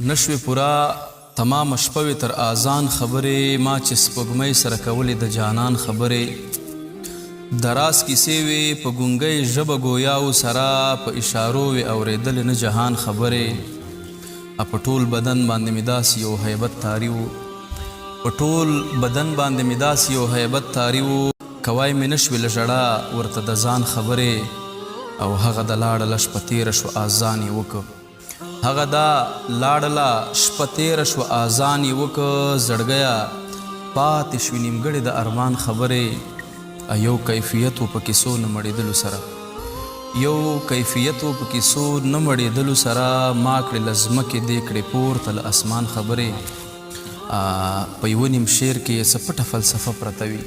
نشوې پوره تمامه شپه وې تر آذان خبرې، ما چې سپوږمۍ سره کولې د جانان خبرې، د راز کیسې وې په ګونګۍ ژبه ګویاو سره، په اشارو وې اورېدلې نه جهان خبرې. په ټول بدن باندې مې داسې یو هیبت طاري و، په ټول بدن باندې مې داسې یو هیبت طاري و، کوای مې نه شوې له ژړا ورته د ځان خبرې. او هغه د لاړله شپه تېره شوه آذان یې وکړ، هغه دا لاړله شپه تېره شوه آذان یې وکړ، زړګیه پاتې شوې نیمګړې د ارمان خبرې. یو کیفیت و په کیسو نه مړېدلو سره، یو کیفیت و په کیسو نه مړېدلو سره، ما کړې له ځمکې دې کړې پورته له اسمان خبرې. په یوه نیم شعر کې یې څه پټه فلسفه پرته وي،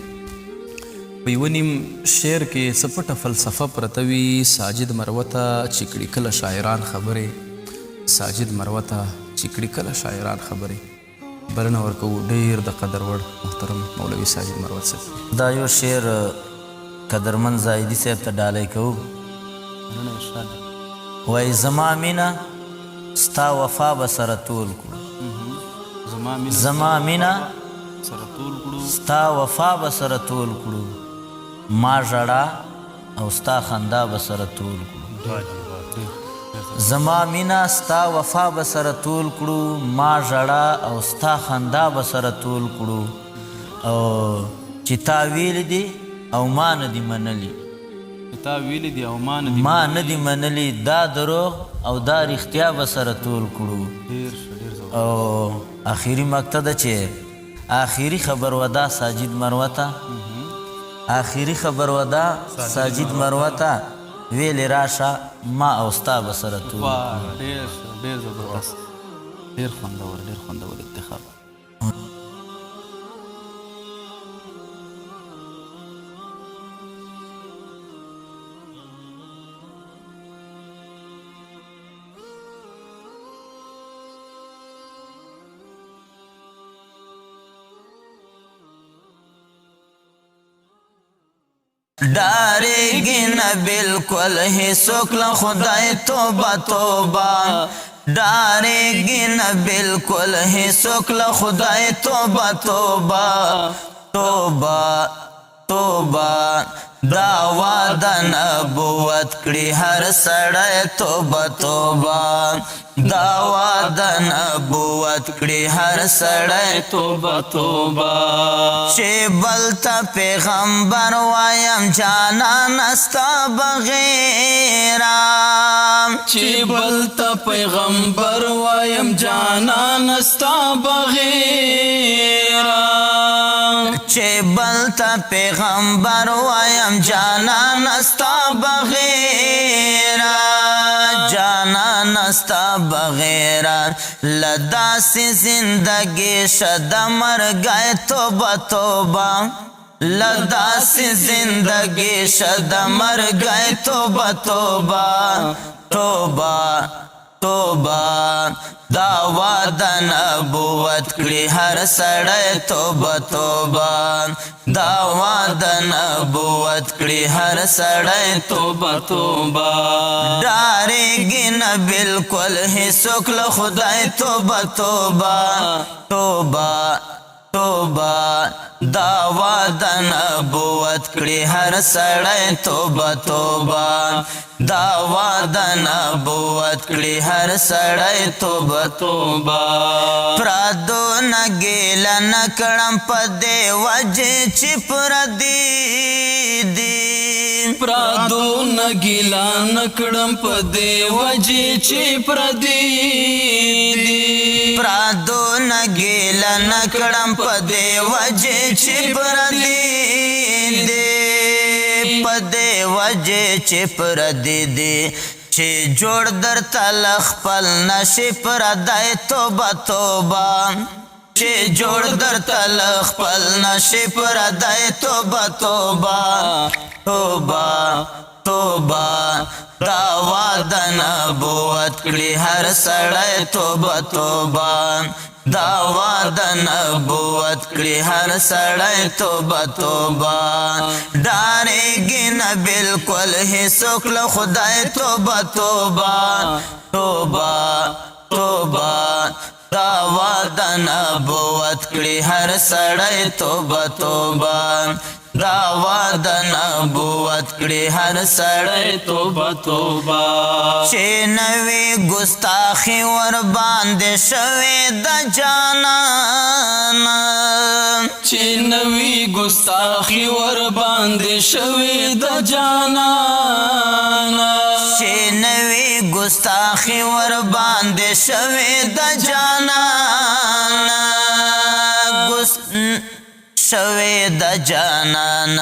په یوه نیم شعر کې یې څه پټه فلسفه پرته وي، ساجد مروته چې کړي کله شاعران خبرې، ساجد مروته چې کړي کله شاعران خبرې. بلنه ورکوو ډېر د قدر وړ محترم مولوي ساجد مروت صاحب. دا یو شعر قدرمن زاهدي صاحب ته ډالۍ کوو. مننه ارشاد. وایي زما مینه ستا وفا به سره تول کړو، زما مینه سره تول کړو، ستا وفا به سره تول کړو، ما ژړا او ستا خندا به سره تول کړو. زما مینه ستا وفا به سره تول کړو، ما ژړا او ستا خندا به سره تول کړو، او چې تا ویلي دي او ما نه دي منلي، چې تا ویلي دي او ما نه دي، ما نه دي منلي، دا دروغ او دا رښتیا به سره تول کړو. ډېر ښه، ډېر زبردست. او اخري مکته ده چې آخري خبر ودا ساجد مروته، آخري خبر ودا ساجد مروته، ویلې راشه ما او ستا به سره تول. واه، ډېر ښه، ډېر زبردست، ډېر خوندور، ډېر خوندور انتخاب. ډارېږي نه بالکل هیڅوک له خدای توبه توبه، ډارېږي نه بالکل هیڅوک له خدای توبه توبه، توبه توبه. دا وعده نبوت کړي هر سړی توبه توبه، دا وعده نبوت کړي هر سړی توبه توبه. چې بل ته پیغمبر وایم جانان ستا بغیرا، چې بل ته پیغمبر وایم جانان ستا بغیرا، چې بل ته پیغمبر وایم جانان ستا بغیرا، جانان ستا بغیرا، لداسې زندگی شد مرګ توبه توبه، لداسې زندگی شد مرګ توبه توبه، توبه توبه. دا وعده نبوت کړي هر سړی توبه توبه، دا وعده نبوت کړي هر سړی توبه توبه. ډارېږي نه بالکل هیڅوک له خدای توبه توبه، توبه توبه. دا وعده نبوت کړي هر سړی توبه توبه، دا وعده نبوت کړي هر سړی توبه توبه. پردو نه ګیله نه کړم په دې وجه چې پردي دي، پردو نه ګیله نه کړم په دې وجه چې پردي دي، پردو نه ګیله نه کړم په دې وجه چې پردي دي، په دې وجه چې پردي دي، چې جوړ درته له خپل نشي پردی توبه توبه، چې جوړ درته له خپل نشي پردی توبه توبه، توبه توبه. دا وعده نبوت کړي هر سړی توبه توبه، دا وعده نبوت کړي هر سړی توبه توبه. ډارېږي نه بالکل هیڅوک له خدای توبه توبه، توبه توبه. دعوا د نبوت کړي هر سړی توبه توبه. دعوا د نبوت کړي هر سړی توبه توبه. چې نوې ګستاخي ور باندې شوې د جانان، چې نوې ګستاخي ور باندې شوې د جانان، چې نوې ګستاخي ور باندې شوې د جانان، ګس شوې د جانان.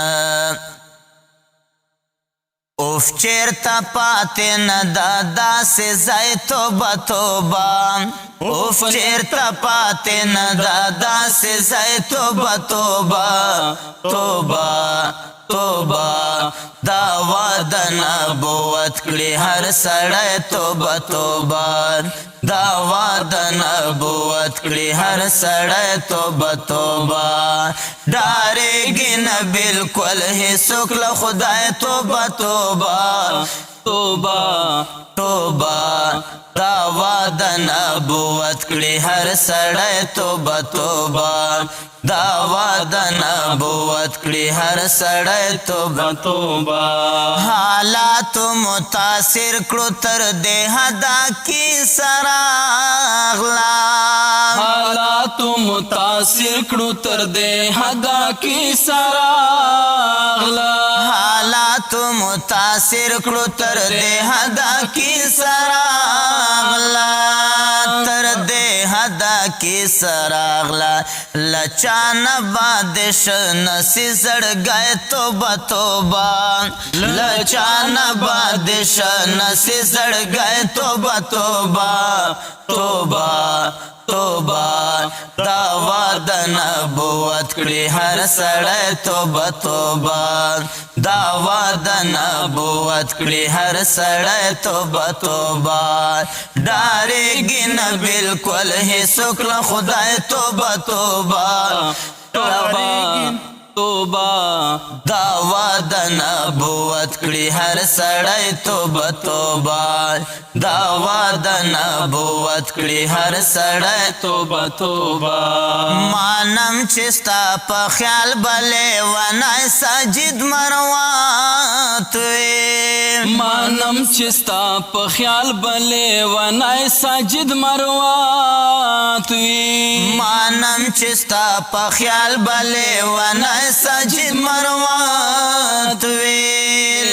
اوف چیرته پاتې نه ده داسې ځای توبه توبه. اوف چیرته پاتې نه ده داسې ځای توبه توبه توبه توبه. دعوا د نبوت کړي هر سړی توبه توبه. دعوا د نبوت کړي هر سړی توبه توبه. ډارېږي نه بالکل هیڅوک له خدای توبه توبه توبه توبه. دعوا د نبوت کړي هر سړی توبه توبه. دعوا د نبوت کړي هر سړی توبه توبه. حالات متاثر کړو تر دې حدا کې سراغلا، حالات متاثر کړو تر دې حدا کې سراغلا، حالات متاثر کړو تر دې حدا کې سراغلا، تر دې حدا کې سراغلا. لچان بادش نسی زړګی توبه توبه، لچان بادش نسی زړګی توبه توبه توبه توبه. دعوا د نبوت کړي هر سړی توبه توبه. دعوا د نبوت کړي هر سړی توبه توبه. ډارېږي نه بالکل هیڅوک له خدای توبه توبه توبه توبه. دعوا د نبوت کړي هر سړی توبه توبه. دعوا د نبوت کړي هر سړی توبه توبه. مانم چې ستا په خیال بلې ونای ساجد مروات وي، مانم چې ستا په خیال بلې ونای ساجد مروات وي، مانم چې ستا په خیال بلې ونای ساجد مروات وي،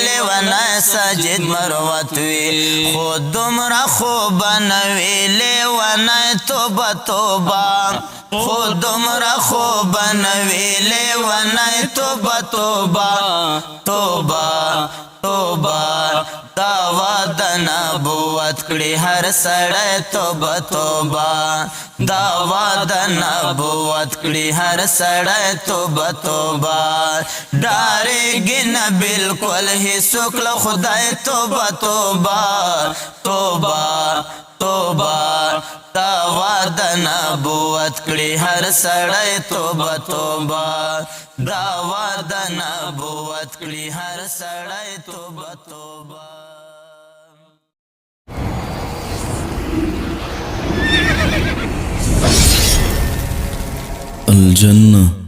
لیونای ساجد مروات وي. خو دومره خوب نه وي لیونای توبه توبه، خو دومره خوب نه وي لیونای توبه توبه توبه توبه. دعوا د نبوت کړي هر سړی توبه توبه. دعوا د نبوت کړي هر سړی توبه توبه. ډارېږي نه بالکل هیڅوک له خدای توبه توبه توبه توبه. دعوا د نبوت کړي هر سړی توبه توبه. دعوا د نبوت کړي هر سړی توبه توبه. الجنة.